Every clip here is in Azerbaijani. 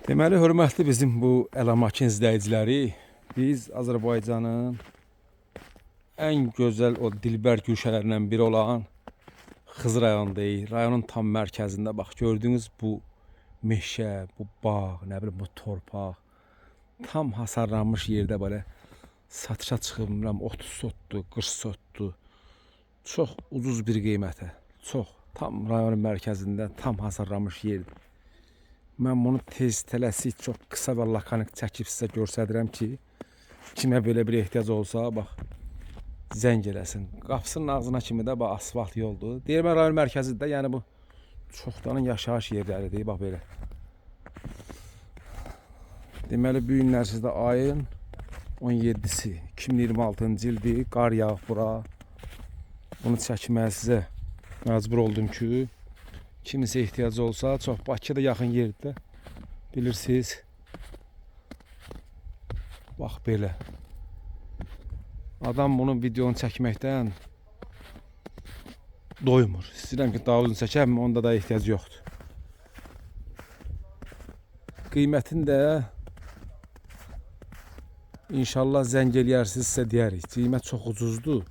Deməli, hörmətli bizim bu Əlamakin izləyiciləri, biz Azərbaycanın ən gözəl o dilbər güşələrindən biri olan Xızı rayonundayıq. Rayonun tam mərkəzində bax gördüyünüz bu meşə, bu bağ, nə bilim bu torpaq tam hasarlanmış yerdə belə satışa çıxıb, bilmirəm 30 sotdur, 40 sotdur. Çox ucuz bir qiymətə. Çox tam rayonun mərkəzində tam hasarlanmış yerdir. Mən bunu tez tələsik, çox qısa və lakonik çəkib sizə göstərirəm ki, kimə belə bir ehtiyac olsa, bax zəng eləsin. Qapısının ağzına kimi də bax asfalt yoldur. Deyirəm rayon mərkəzidir də, yəni bu çoxdanın yaşayış yerləridir, bax belə. Deməli bu günlər sizdə ayın 17-si 2026-cı ildir. Qar yağıb bura. Bunu çəkməyə sizə məcbur oldum ki, kiminsə ehtiyacı olsa, çox Bakıya da yaxın yerdir də. Bilirsiniz. Bax belə. Adam bunu videonu çəkməkdən doymur. İstəyirəm ki, daha uzun çəkəm, onda da ehtiyac yoxdur. Qiymətini də inşallah zəng eləyərsiniz, sizə deyərik. Qiymət çox ucuzdur.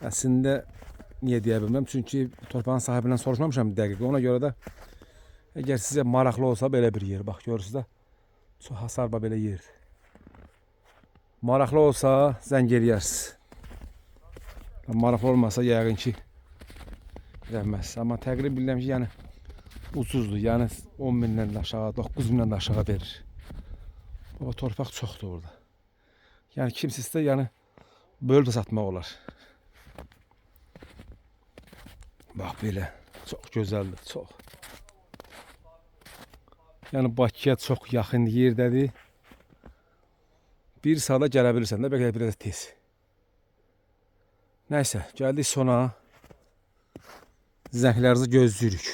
Əslində niyə deyə bilməm. Çünki torpağın sahibindən soruşmamışam dəqiq. Ona görə də əgər sizə maraqlı olsa belə bir yer, bax görürsünüz də, çox hasar bax belə yerdir. Maraqlı olsa zəng eləyərsiniz. Maraqlı olmasa yəqin ki eləməz. Amma təqribən bilirəm ki, yəni ucuzdur. Yəni 10 mindən də aşağı, 9 mindən də aşağı verir. Baba torpaq çoxdur burada. Yəni kimsə istə, yəni bölüb də satmaq olar. Bax belə. Çox gözəldir, çox. Yəni Bakıya çox yaxın yerdədir. Bir saata gələ bilirsən də, bəlkə də biraz tez. Nəysə, gəldik sona. Zənglərinizi gözləyirik.